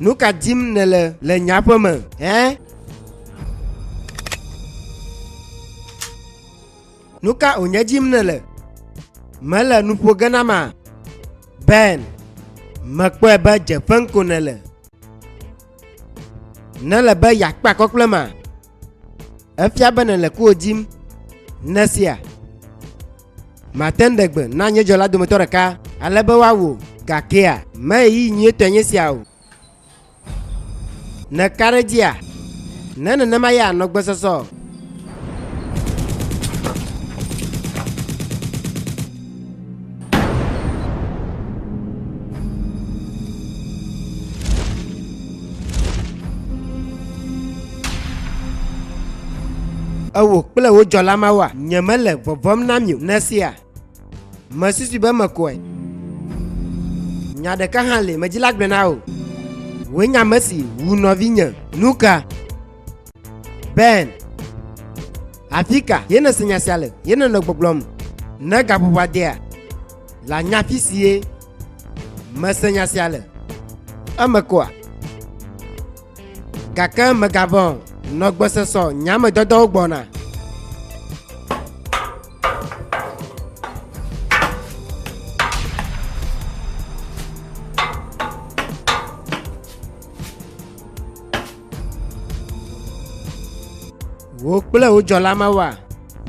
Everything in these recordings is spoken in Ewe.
Nu ka dim nèle le nye aƒe me, ẽ? Nu ka wònye dim nèle? Mèle nu ƒo ge nama? Ben, mekpɔe be dzeƒem ko nèle. Nele be yeakpe akɔ kple ma? Efia be nèle kuwò dim. Nèsia? Mate ŋu ɖe gbe na nye dzɔla dometɔ ɖeka ale be woawu wò, gakea, me ɣeyiɣi nyuietɔe nye esia o. Nèka ɖe edzia? Ne nenema yea, nɔ gbesɔsɔ. Ewò kple wò dzɔla mawoa, nyemele vɔvɔ̃m na mi o. Nèsea? Mesusui be mekɔe. Nya ɖeka hã li medzi la gblɔe na wò. Wòe nye ame si wu nɔvinye. Nu ka? Ben, afi ka ye nèse nya sia le ye nènɔ gbɔgblɔm? Ne gaƒoƒoa dea, la nya afi si ye mese nya sia le. Eme kɔa? Gake mègavɔ̃ o, nɔ gbɔsɔsɔ nye ame dɔdɔwo gbɔna. Wò kple wò dzɔla mawoa,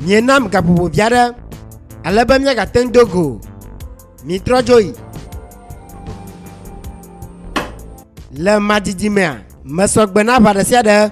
mienam gaƒoƒo vi aɖe ale be míagate ŋu do go o. Mitrɔ dzo yi. Le madidi mea, mesɔ gbe na aʋa ɖe sia ɖe.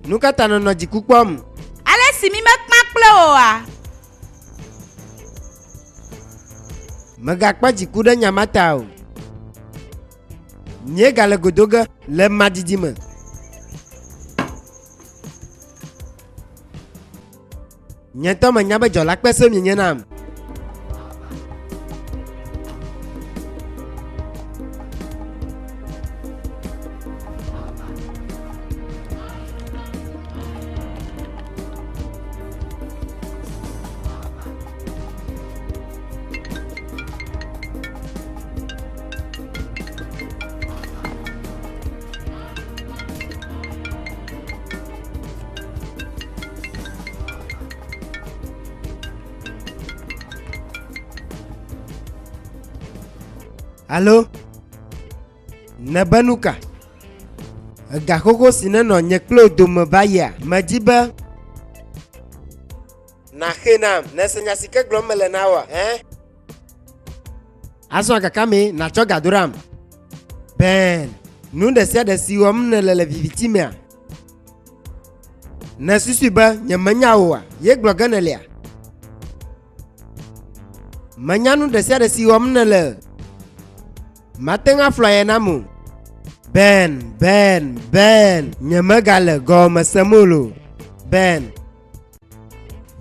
Nu ka ta nènɔ dziku kpɔm? Ale si mímekpã kple wò oa? Mègakpɔ dziku ɖe nya ma ta o. Míegale go do ge le madidi me. Nye ŋutɔ menya be dzɔla kpesue mienye nam. Alo nèbe nu ka? Ega xoxo si nenɔ nye kple wò dome va yia, medi be nàxee nam. Nèse nya si ke gblɔm mele na wòa? Ẽ? Azɔ gakamee nàtsɔ ga do ɖam. Ben, nu ɖe sia ɖe si wɔm nèle le viviti mea, nèsusui be nyemenya oa? Ye gblɔ ge nèlea? Menya nu ɖe sia ɖe si wɔm nèle. Mate ŋu aflu aye nam o. Ben, Ben, Ben, nyemegale gɔme sem o loo. Ben.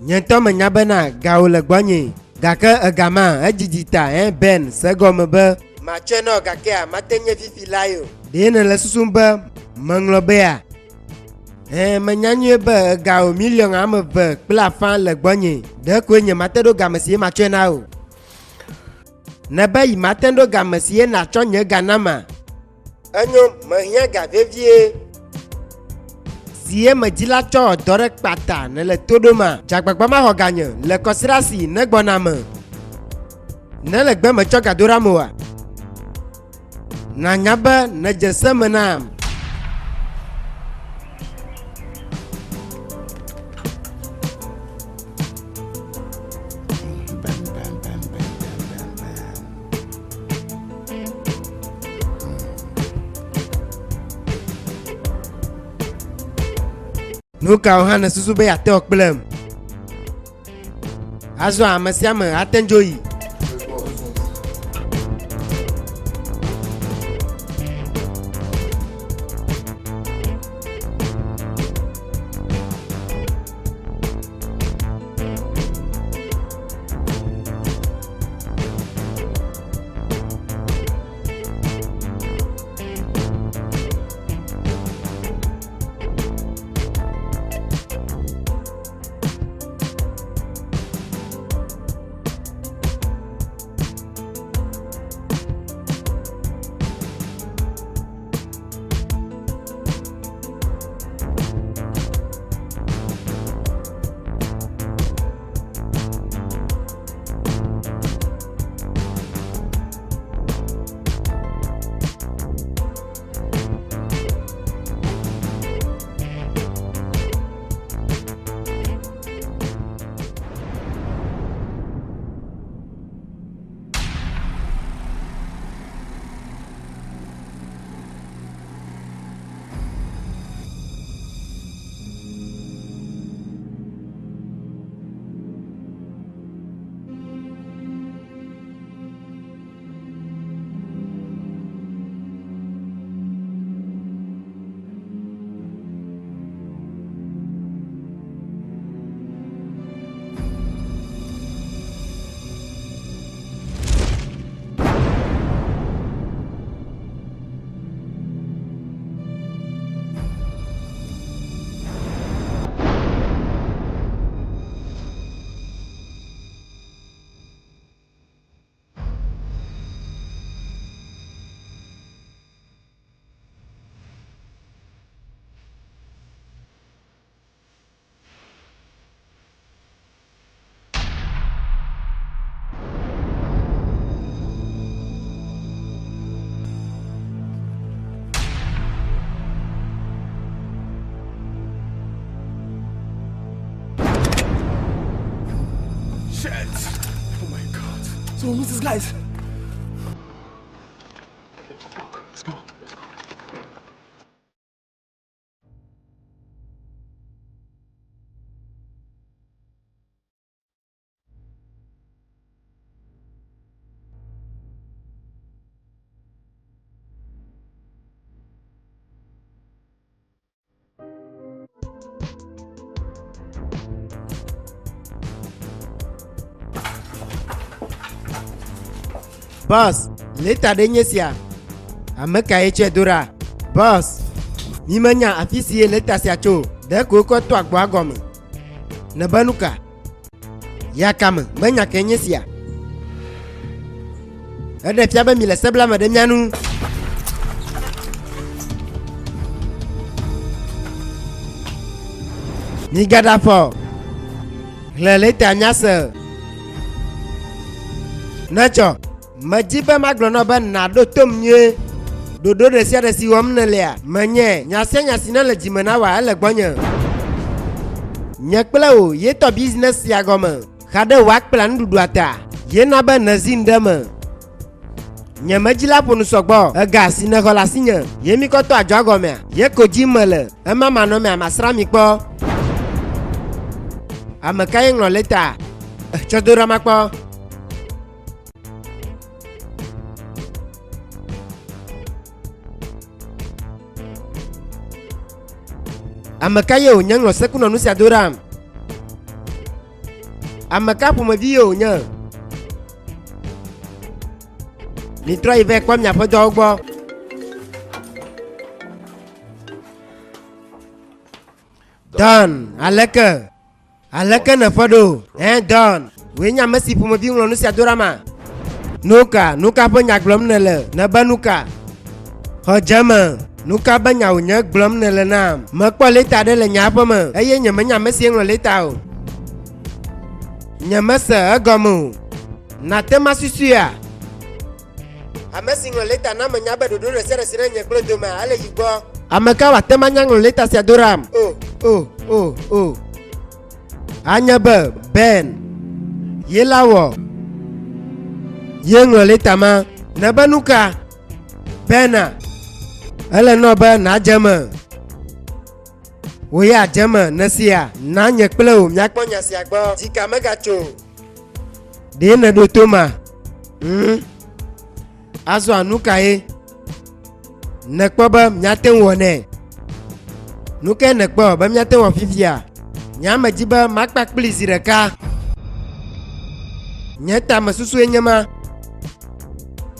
Nye ŋutɔ menya bena gawo le gbɔnye, gake ega ma edidi ta, ẽ, Ben se egɔme be. Matsɔe na wò gakea mate nye fifi lae o. Ɖe nèle susum be meŋlɔ bea? Ẽ, menya nyuie be egawo miliɔn ame eve kple afã le gbɔnye, ɖekoe nyemate ɖo game si ye matsɔe na wò. Nèbe yi mate ɖo game si ye nàtsɔ nye ga nama? Enyo, mehiã ga vevie. Si ye medzi la tsɔ wɔ dɔ ɖe kpata nèle to ɖoma? Dze agbagba maxɔ ganye le kɔsiɖa si negbɔna me. Ne le gbe metsɔ ga do ɖam oa, nànya be nèdze se me nam. Nu kawo hã nèsusu be yeate wɔ kplem? Azɔ ame sia ame ate ŋu dzo yi. Shit! Oh my god. So who's this guys? Let's go. Boss, leta ɖe nye sia. Ame kae tsɔe do ɖa? Boss, mi menya afi si ye leta sia tso. Ɖe ko wokɔ to agboa gɔme. Nèbe nu ka? Yakame, menya kae nye sia. Eɖe fia be mi le sebla me ɖe mía nu. Migaɖe afɔ. Xlẽ lɛta míase. Netsɔ, medi be magblɔ na wò be nàɖo tom nyuie. Ɖoɖo ɖe sia ɖe si wɔm nèlea, menyae. Nya sia nya si nèle dzi me na wòa, ele gbɔnye. Nye kple wò ye tɔ bizinɛsi sia gɔme. Xa ɖe wòakpla nuɖuɖua ta. Ye na be nèzi ŋɖe me. Nye medzila ƒo nu sɔgbɔ. Ega si nèxɔ le asinye ye míkɔ tɔ adzɔa gɔmea? Ye ko dim mele. Ema manɔmea, masrã mi kpɔ. Ame kae ŋlɔ lɛta? Tsɔ do ɖa makpɔ. Ame ka ye wònye ŋlɔ sekunɔnu sia do ɖam? Ame ka ƒomevi ye wònye? Mitrɔ yi vɛ kpɔ miaƒe dɔwo gbɔ. Don, aleke? Aleke nèƒe ɖo? Ẽ, Don, wòe nye ame si ƒomevi ŋlɔ nu sia do ɖa ma? Nuka, nuka ƒe nya gblɔm nèle? Nèbe nuka? Xɔ dze eme. Nuka be nya wònye gblɔm nèle nam? Mekpɔ lɛta aɖe le nye aƒe me eye nyemenya ame si ŋlɔ lɛta o. Nyemese egɔme o. Nàte ŋu asusuia? Ame si ŋlɔ lɛta na menya be ɖoɖo ɖe sia ɖe si le nye kple domea, ele yi gbɔ. Ame ka wòate ŋu anya ŋlɔ lɛta sia do ɖam? O, o, o, o. Anye be Ben ye la wɔ ye ŋlɔ lɛta ma. Nèbe nu ka? Bena ele nɔ be nàdze eme. Wò ya dze eme nèsia? Na nye kple wò míakpɔ nya sia gbɔ. Dzika megatso o. Ɖe nèɖo to ma? Ŋ. Azɔa nu kae nèkpɔ be míate ŋu wɔ nɛ? Nu kae nèkpɔ be míate ŋu wɔ fifia? Nye medi be makpa kplii zi ɖeka. Nye tamesusue nye ma.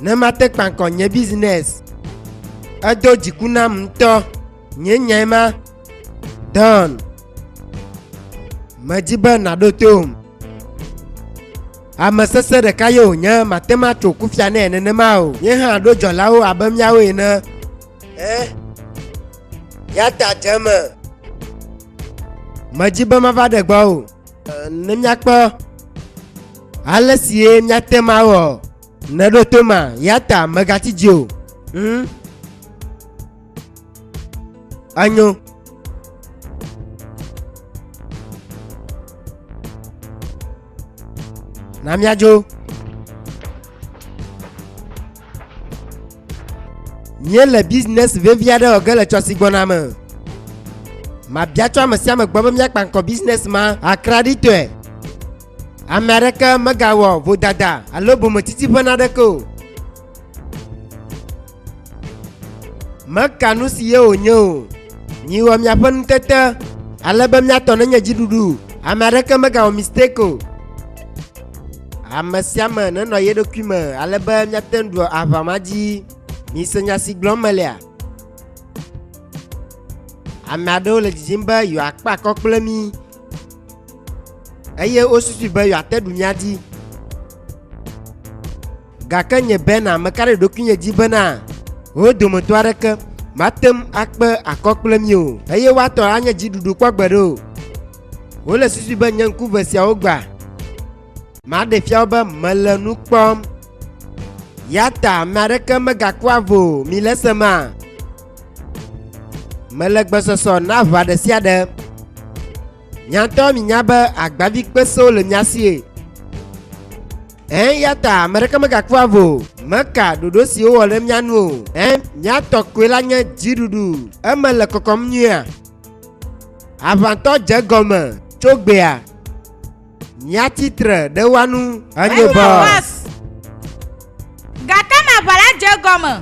Ne mate kpaŋkɔ nye business. Edo dziku nam ŋutɔ. Nye nyae ma. Don. Medi be nàɖo tom. Ame sesẽ ɖeka ye wònye, mate ŋu atso kufia nɛ nenema o. Nye hã ɖo dzɔlawo abe míawo ene. Ẽ, ya ta dze eme. Medi be mava ɖe gbɔ o. Ne míakpɔ ale si ye míate ŋu awɔ. Nèɖo to ma, ya ta mègatsi dzi o. Hm? Enyo. Na míadzo. Míele business vevi aɖe wɔ ge le tsɔ si gbɔna me. Mabia tso ame sia ame gbɔ be míakpa ŋkɔ business ma akraɖitɔe. Ame aɖeke megawɔ vodada alo bometsitsi ƒe naneke o. Meka nu si ye wònye o. Miwɔ miaƒe nutete ale be miatɔ nenye dziɖuɖu. Ame aɖeke megawɔ mistake o. Ame sia ame nenɔ ye ɖokui me ale be miate ŋu ɖu aʋa ma dzi. Mise nya si gblɔm melea? Ame aɖewo le didim be yewoakpe akɔ kple mí eye wosusui be yewoate ɖu mía dzi. Gake nye bena meka ɖe ɖokuinye dzi bena wo dometɔ aɖeke mate ŋu akpe akɔ kple mi o, eye woatɔ anye dziɖuɖu kpɔ gbeɖe o. Wole susui be nye ŋku ve siawo gbã. Maɖe fia wo be mele nu kpɔm. Ya ta ame aɖeke megaku avo o, mile esema? Mele gbesɔsɔ na aʋa ɖe sia ɖe. Mia ŋutɔ minya be agbavi kpesewo le mia sie. Ẽ, ya ta ame ɖeke megaku avo o. Meka ɖoɖo si wowɔ ɖe mía nu o. Ẽ, mía tɔ koe la nye dziɖuɖu. Eme le kɔkɔm nyuiea? Aʋatɔ dze egɔme tso gbea. Míatsi tre ɖe woa nu. Enyo boss. Gake me aʋa la dze egɔme.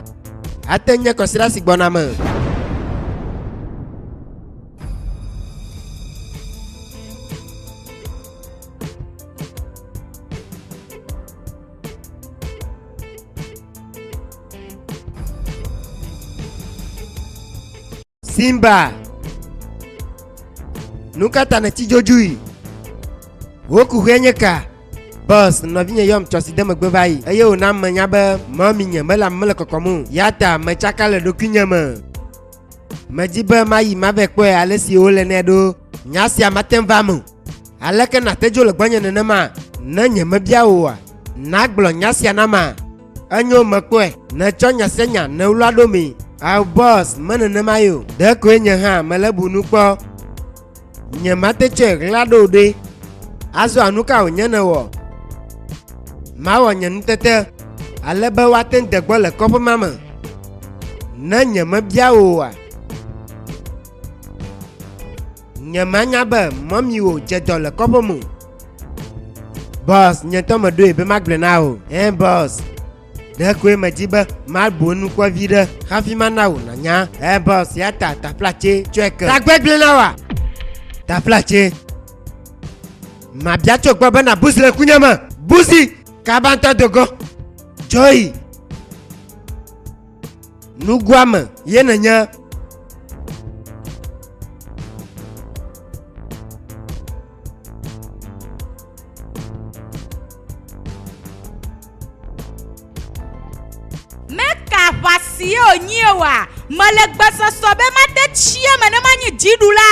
Ate nye kɔsiɖa si gbɔna me. Simba, nu ka ta nètsi dzodzoe? Wò kuxia nye ka? Bɔs, nɔvinye yɔm tsɔ si de megbe va yi eye wòna menya be mɔminye mele ame mele kɔkɔm o. Ya ta metsaka le ɖokuinye me. Medi be mayi mavɛ kpɔe ale si wole nɛ ɖo. Nya sia mate ŋu va eme o. Aleke nàte dzo le gbɔnye nenema ne nyemebia wò oa? Nàgblɔ nya sia nama? Enyo, mekpɔe. Nètsɔ nya sia nya nèwla ɖo mee. Ao, bɔs, me nenema ye o. Ɖekoe nye hã mele bu nu kpɔ. Nyemate tsɔe ɣla ɖo o ɖe. Azɔa nu ka wònye nèwɔ? Mawɔ nye nutete ale be woate ŋu de gbɔ le kɔƒe ma me. Ne nyemebia wò oa? Nyemanya be mɔmiwò dze dɔ le kɔƒe me o. Bɔs, nye ŋutɔ meɖoe be magblɔe na wò. Ẽ, bɔs. Ɖe koe medi be mabu enu kpɔ viɖe hafi mana wò nànya. Ẽ, bɔs, ya ta taflatse tsɔe ke. Tagbegblẽ na wòa? Taflatse. Mabia tso gbɔ be nàbu zi le ŋkunye me. Bu zi! Kaba ŋutɔ do go. Dzo yi. Nugoame ye nènye. Meka aʋa si ye wònyi oa, mele gbesɔsɔ be mate tsi eme ne manyi dziɖula.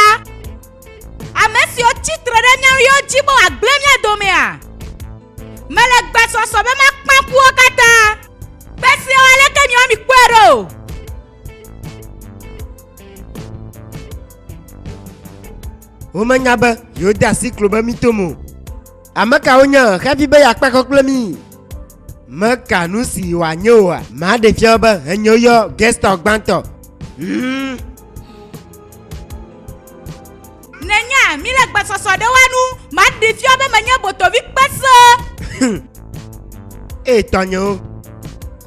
Ame siwo tsi tre ɖe mía ŋu ye wodi be wòagblẽ mía domea? Mele gbesɔsɔ be makpã ŋku wo katã. Kpe siawo aleke miawo mikpɔe ɖo? Womenya be yewode asi klo be mítom o. Ame kawo nye xevi be yeakpe akɔ kple mí? Meka nu si wòanye oa? Maɖe fia wo be enyo yɔ gestɔ gbãtɔ. Mm. Mia, mi le gbesɔsɔ ɖe woa nu, maɖi fia be menye botovi kpese. Ee tɔnyewo,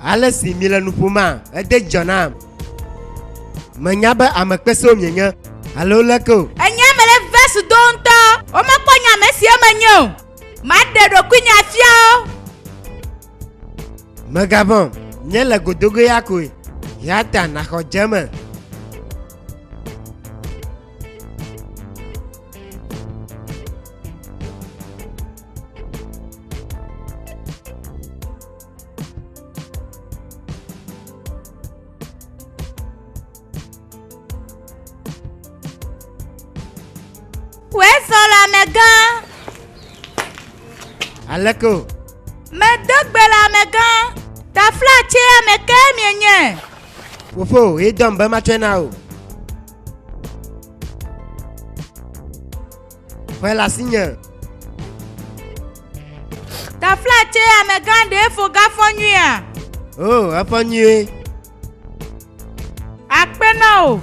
ale si mi le nu ƒoma, ede dzidzɔ nam. Menya be ame kpesewo mienye, alo leke o. Enye mele vesi do ŋutɔ. Womekpɔ nya ame si menye o. Maɖe ɖokuinye afia wo. Mègavɔ̃, míele godogo ya koe. Ya ta nàxɔ dze eme. Wòe zɔ le amegã. Aleke o? Medo gbe le amegã. Taflatse ame kae mienye? Fofo, ye dɔm be matsɔe na wò. Xɔe le asinye. Taflatse amegã ɖee fo gafɔ nyuia? O, efɔ nyuie. Akpe na wò.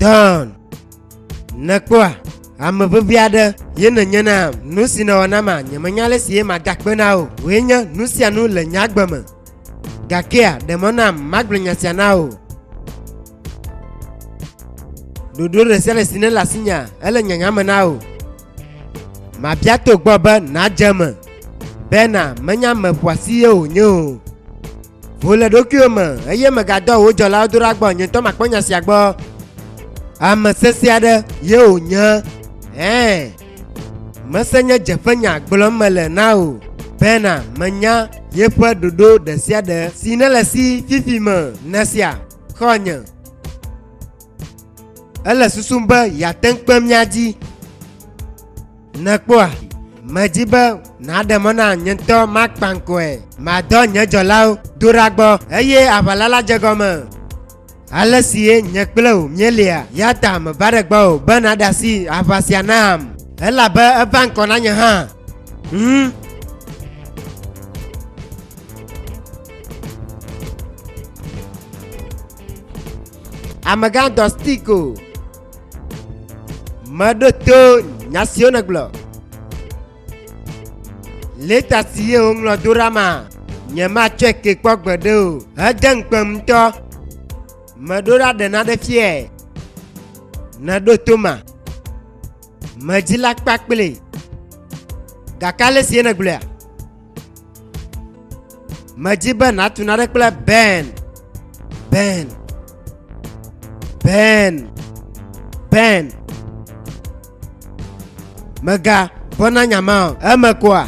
Don, nèkpɔa, ame vevi aɖe ye nènye nam. Nu si nèwɔ nama, nyemenya ale si ye mada akpe na wò. Wòe nye nu sia nu le nye agbe me. Gakea, ɖe mɔ nam magblɔ nya sia na wò. Ɖoɖo ɖe sia ɖe si nele asinyea, ele nyanya me na wò. Mabia to gbɔ be nàdze eme bena menye ame ƒoasi ye wònye o. Vo le ɖokuiwò me eye mègadɔ wò dzɔlawo do ɖa gbɔ nye ŋutɔ makpɔ nya sia gbɔ. Ame sesẽ aɖe ye wònye. Ɛ̃, mese nye dzeƒenya gblɔm mele na wò bena menya yeƒe ɖoɖo ɖe sia ɖe si nele si fifi me. Nèsea, xɔ̃nye? Ele susum be yeate ŋu kpe mía dzi. Nèkpɔa, medi be nàɖe mɔ na nye ŋutɔ makpa ŋkɔe. Madɔ nye dzɔlawo do ɖa gbɔ eye aʋala la dze gɔme. Ale si ye nye kple wò míelia, ya ta meva ɖe gbɔwò be nàɖe asi aʋa sia nam elabe eva ŋkɔ na nye hã. Hmm. Amegã Dɔstiko, meɖo to nya siwo nègblɔ. Lɛta si ye woŋlɔ do ɖa ma, nyematsɔe ke kpɔ gbeɖe o. Ede ŋukpem ŋutɔ. Meɖo ɖa ɖe naɖe fiae. Nèɖo to ma. Medzi la kpakpli. Gake ale si ye nègblɔea? Medi be nàtu nane kple Ben. Ben. Ben. Ben. Mega vɔ̃ na nya ma o. Eme koa?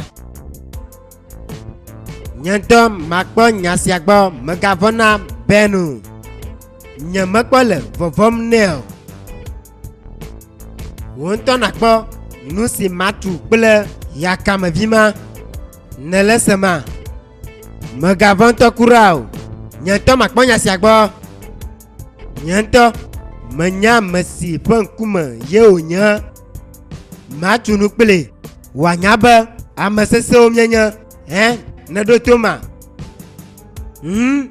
Nye ŋutɔ makpɔ nya sia gbɔ. Megavɔ̃ na Ben o. Nye mekpɔ le vɔvɔ̃m nɛ o. Wò ŋutɔ nàkpɔ nu si matu kple yakamevi ma. Nèle esema? Mègavɔ̃ ŋutɔ kura o. Nye ŋutɔ makpɔ nya sia gbɔ. Nye ŋutɔ menya ame si ƒe ŋkume ye wònye. Matu nu kplii wòanya be ame sesẽwo míenye. Hẽ, nèɖo to ma? Hmm.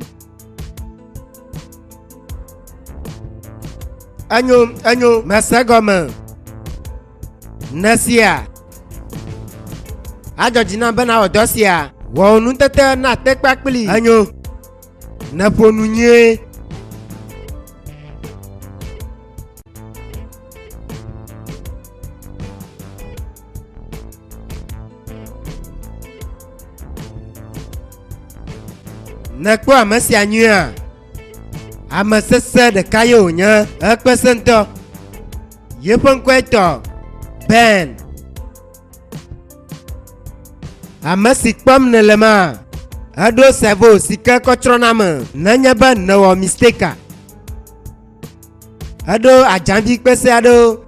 Enyo, enyo, mese gɔme. Nèsia? Adzɔ dzi nam be nawɔ dɔ sia. Wɔ wò nutete nate kpakpli. Enyo. Nèƒo nu nyuie. Nèkpɔ ame sia nyuiea? Ame sesẽ ɖeka ye wònye. Ekpe sẽ ŋutɔ. Yeƒe ŋkɔe tɔ Ben. Ame si kpɔm nèle ma, eɖo sevo si ke kɔ trɔna me nenye be nèwɔ mistake. Eɖo adzãvi kpesẽ aɖewo.